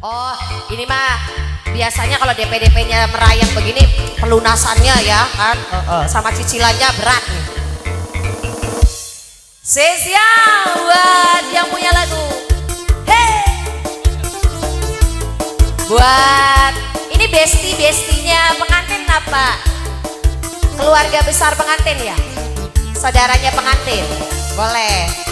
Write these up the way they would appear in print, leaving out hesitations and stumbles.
Oh, ini mah biasanya kalau DP-DP-nya merayap begini pelunasannya ya kan, sama cicilannya berat nih. Spesial buat yang punya lagu. Hey. Buat ini bestie-bestinya pengantin apa? Keluarga besar pengantin ya? Saudaranya pengantin. Boleh.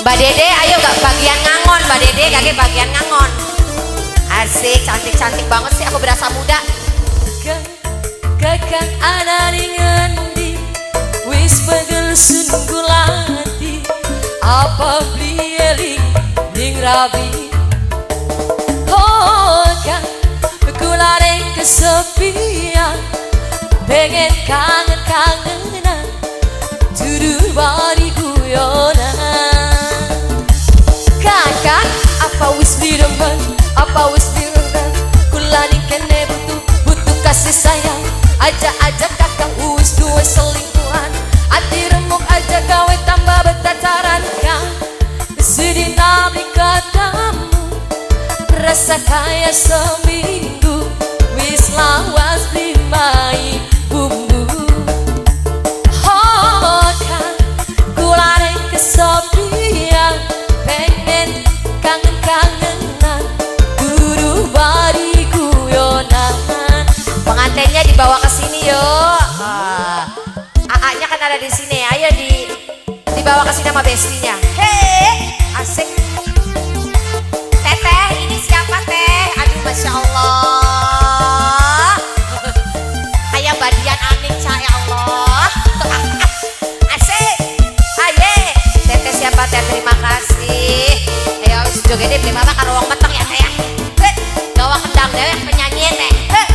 Mbak Dede, ayo gak bagian ngangon. Mbak Dede, kaki bagian ngangon. Asik, cantik-cantik banget sih, aku berasa muda. Kakang ana ning endi, wis pegel sun gulati, apa beli eling ning rabi. Oh kang kulare kesepian, pengen kangen-kangenan, dudu bari guyonan. Kakang apa wis diremen, apa wis diremen, kula ning kene butuh butuh kasih sayang. Aja-aja kakang wis duwe selingkuhan, ati remuk aja gawe tambah betataran. Kang sedina beli ketemu, rasa kaya seminggu, wis lawas beli mai bumbu. Oh kang kulare kesepian, pengen kangen-kangenan, guru bari guyonan. Pengantinnya dibawa ke sini yuk. AA-nya kan ada di sini. Ayo dibawa ke sini sama bestinya. Hei, asik. Teteh, ini siapa teh? Aduh, masya Allah. Kayak badian aning ca ya Allah. Asik. Aye. Teteh siapa teh? Terima kasih. Ayo joget deh, beli mama karo wong meteng ya teh ya. Hei, gawa kendang dewek penyanyi teh. Hei.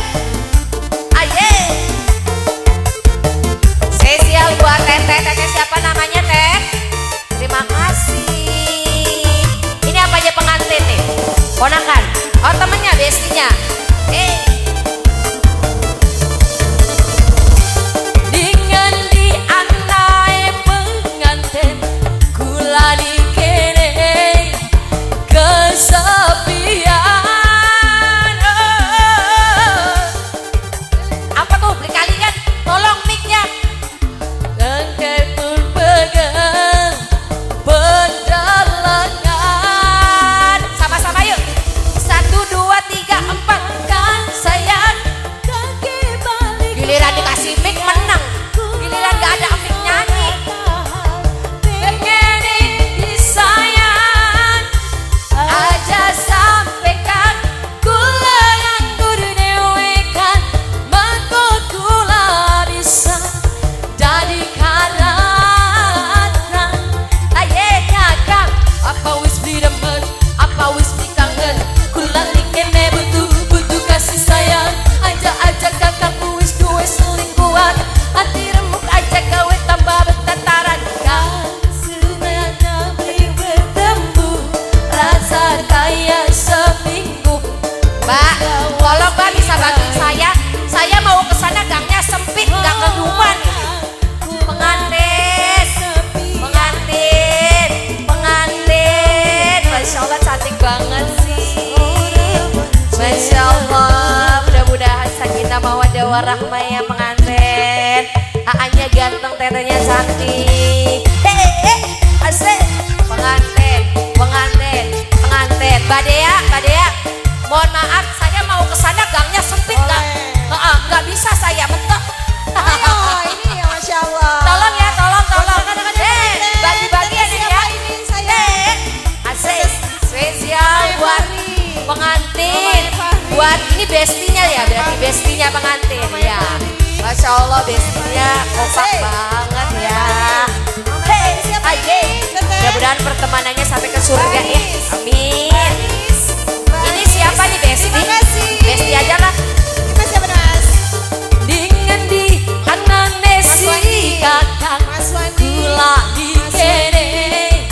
Aye. Spesial buat teteh. Teteh siapa namanya teh? Terima kasih. Ini apa aja pengantin nih? Ponakan. Oh temennya, bestinya. Eh. Dengan di anae pengantin, kula di kene kesepian. Oh. Apa tuh? Beli kalian. Tolong mic-nya. Engke pun pegang pedalangan. Sama-sama yuk. 1, 2, 3, 4. Kan sayang kaki balik. Giliran dikasih mic menang. Giliran gak ada mic nyanyi. Pengen disayang aja sampai kan kula nganggur dewekan, mangko kula bisa dadi karatan. Aye kakang apa wis beli demen, apa wis beli kangen, kula kene butuh butuh kasih sayang. Aja aja kakang wis duwe selingkuhan, hati remuk aja gawe tambah betataran. Kan senada beli bertemu, rasa kaya seminggu. Mbak, tolong Mbak bisa bantuin saya. Saya mau ke sana gangnya sempit, nggak keduman. Pengantin, pengantin, pengantin. Masya Allah cantik banget sih. Masya Allah, mudah-mudahan sakinah mawaddah warahmah ya pengantin. AA-nya ganteng, tetehnya cantik. Hehehe, asik. Pengantin, pengantin, pengantin. Mbak Dea, Mbak Dea, mohon maaf, saya mau ke sana gangnya sempit nggak? Nggak bisa saya mentok. Ayo, ini ya Masya Allah. Tolong ya, tolong, tolong. Kadang-kadang Bagi-bagi ya, siapa ya. ini saya? Asik, spesial buat pengantin. Buat ini bestinya ya, berarti bestinya pengantin ya. Masya Allah bestinya kompak banget ya. Hey, aye. Mudah-mudahan pertemanannya sampai ke surga ya. Amin. Ini siapa nih besti? Terima kasih. Besti aja lah. Terima kasih Mas. Dengan di anane si kakang, Mas Wandi. Kula di kene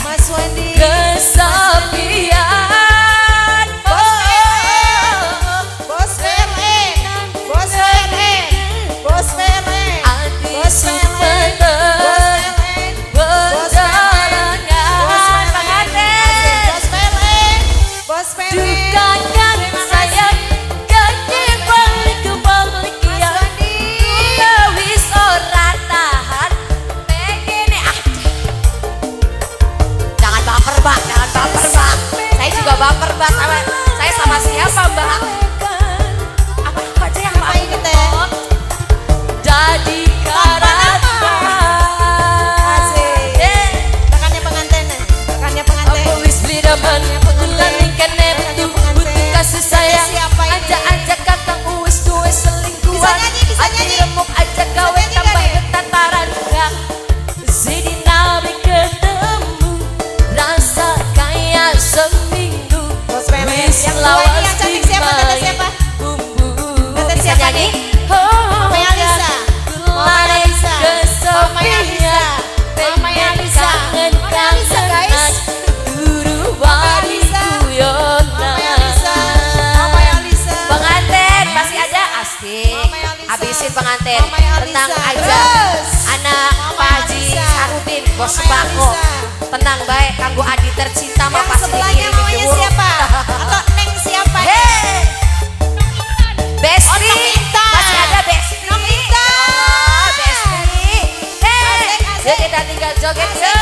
Mas Wandi. Kesepian. Oh. Bos PLN. Bos PLN. Bos PLN. Ati Bos PLN. sumpah Bos PLN. berjalangan. Bos PLN. Pengantin. juga baper, Mbak, sama saya, sama siapa, Mbak? Apa aku aja yang Apa aku ini, Teh? ngetop? Jadi karatan. Asik. Eh, Rekannya pengantin. Rekannya pengantin. Apa wis beli demen? Kula ning kene butuh butuh kasih sayang. Siapa ini? Aja-aja kakang wis duwe selingkuhan. Bisa nyanyi, bisa Ati nyanyi. Remuk aja gawe nyanyi tambah gak nih? ketataran kang. Sidina ketemu rasa kayak seminggu. Bos PLN. Wis Yang dua ini yang cantik siapa? Teteh siapa? Bumbu. Teteh Bisa siapa nyanyi? nih? Mama Alisa. Mama Alisa. Mama Alisa. Mama Alisa. Mama Alisa, guys. Guru Mama Alisa. Mama Alisa. Mama Alisa. Pengantin masih ada, asik. Mama Alisa. Habisin pengantin. Mama Alisa. Tenang aja. Terus. Anak Mama Pak Haji Alisa. Sarudin, bos Mama sembako. Alisa. Tenang baik, kanggo adi tercinta mah Yang pasti sebelahnya dikirimi mamanya diurut. siapa? Atau Neng siapa? Hey. Besti. Oh, Neng Intan. Masih ada Besti. Neng Intan. Oh, Besti. Hey. Asik, asik. Yuk kita tinggal joget. Asik.